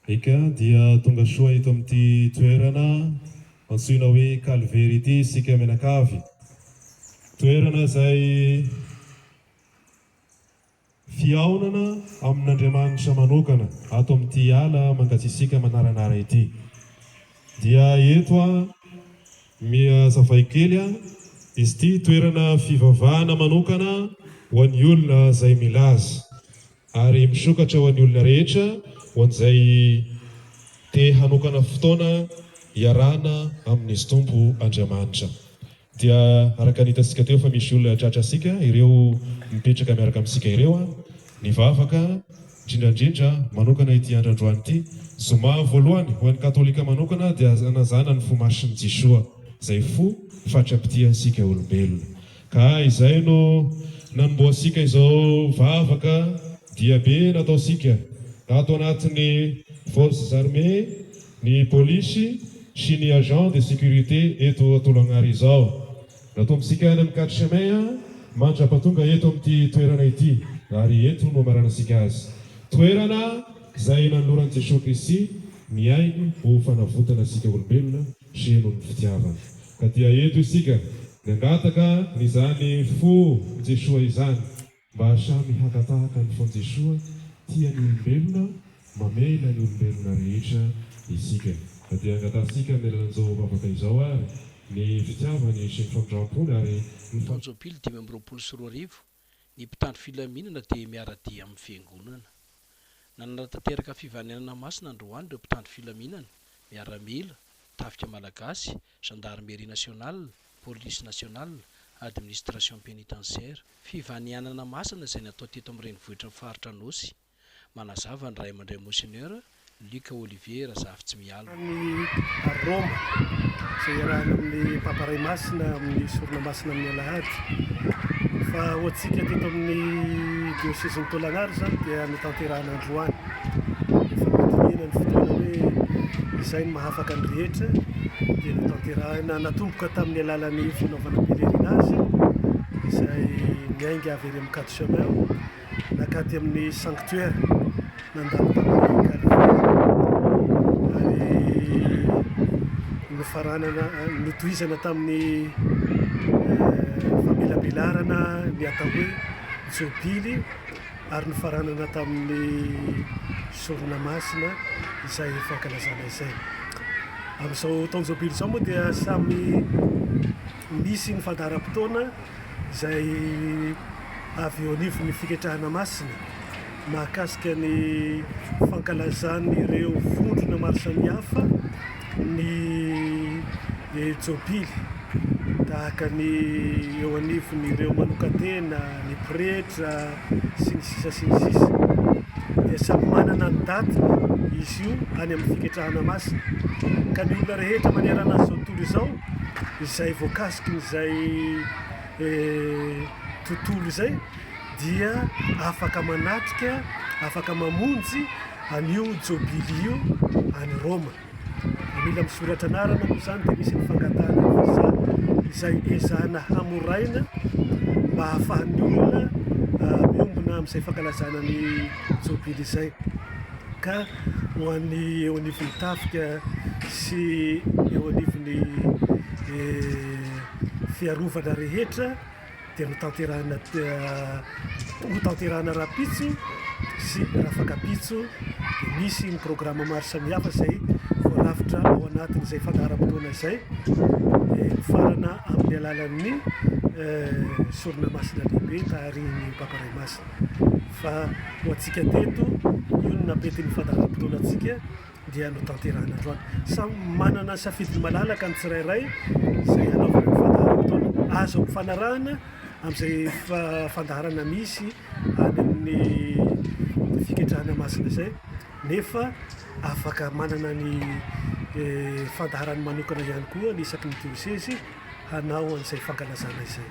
Eka, dia tonga soa eto amin'ity toerana antsoina hoe Kalvery ity isika mianakavy. Toerana izay fihaonana amin'Andriamanitra manokana ato amin'ity ala mangatsiatsiaka manaranara ity. Dia eto aho mihazavaiko kely izy ity toerana fivavahana manokana ho an'ny olona izay milaza. Ary misokatra ho an'ny olona rehetra, ho an'izay te hanokana fotoana hiarahana amin'Izy Tompo Andriamanitra. Dia araka ny hitantsika teo fa misy olona tratrantsika, ireo mipetraka miaraka amintsika ireo, nivavaka, indrindra indrindra manokana ity andro androany ity, zoma voalohany ho an'ny katolika manokana dia hanazana ny fo masin'i Jesoa, izay fo fatra-pitia antsika olombelona. Ka izay no nanombohantsika izao vavaka diabe nataontsika tato anatin'ny Forces Armées, ny Polisy sy ny Agents de sécurité eto Tolagnaro izao. Natombontsika any amin'ny Quatre Chemins mandra-pahatonga eto amin'ity toerana ity ary eto no hamaranantsika azy. Toerana izay nanoloran'i Jesoa Kristy ny ainy ho fanavotana antsika olombelona sy noho ny fitiavany. Ka dia eto isika miangataka ny izany fo Jesoa izany mba samy haka tahaka ny fon Jesoa tia ny olombelona, mamela ny olombelona rehetra isika. Ka dia angatahintsika amin'ny alalan'izao vavaka izao ary ny fitiavany sy ny famindram-pony ary ny. Taon-jobily 2025, ny mpitandro filaminana dia miara-dia amin'ny fiangonana. Nanatanteraka fivaninana masina androany ireo mpitandro filaminana, miaramila, tafika malagasy, gendarmerie nationale, police nationale, administration pénitentiaire. Fivanianana masina izay natao teto amin'ny renivohitry ny faritra Anôsy. Manazava ny ray aman-dreny Monseigneur Luc Olivier Razafitsimialona. Any Roma, izay iarahana amin'ny Papa Ray Masina amin'ny sorona masina amin'ny alahady. Fa ho antsika teto amin'ny diosezin'i Taolagnaro izany dia notanterahana androany. Efa nodinihina ny fotoana hoe izay no mahafaka ny rehetra dia notanterahina, natomboka tamin'ny alalan'ny fanaovana pèlerinage izay niainga avy ery amin'ny Quatre Chemins. Nankaty amin'ny sanctuaire, nandalo tamin'ny Calvaire ary nofaranana, notohizana tamin'ny famelabelarana ny atao hoe jobily ary nofaranana tamin'ny sorona masina izay fankalazana izay. Amin'izao taon-jobily izao moa dia samy misy ny fandaharam-potoana izay avy eo anivon'ny Fiketrahana Masina mahakasika ny fankalazan'ireo vondrona maro samihafa ny Jobily tahaka ny eo anivon'ireo manokan-tena, ny pretra sy ny sisa sy ny sisa dia samy manana ny datiny izy io any amin'ny Fiketrahana Masina ka ny olona rehetra manerana an'izao tontolo izao izay voakasikin'izay tontolo izay dia afaka manatrika, afaka mamonjy an'io jobily io any Roma. Mila misoratra anarana moa izany dia misy ny fangatahana ny visa izay ezahana hamoraina mba hahafahan'ny olona miombona amin'izay fankalazana ny jobily izay. Ka ho an'ny eo anivon'ny tafika sy eo anivon'ny fiarovana rehetra dia notanterahina hotanterahina rahampitso sy rafakapitso dia misy ny programa maro samihafa izay voarafitra ao anatin'izay fandaharam-potoana izay dia mifarana amin'ny alalan'ny sorona masina lehibe tarihin'ny Papa Ray Masina fa ho antsika teto io no nampetin'ny fandaharam-potoana antsika dia notanterahina androany. Samy manana ny safidiny malalaka ny tsirairay izay hanaovana ny fandaharam-potoana. Azo ampifanarahana amin'izay fandaharana misy any amin'ny fiketrahana masina izay nefa afaka manana ny fandaharany manokana ihany koa ny isaky ny diosezy hanao an'izay fankalazana izay.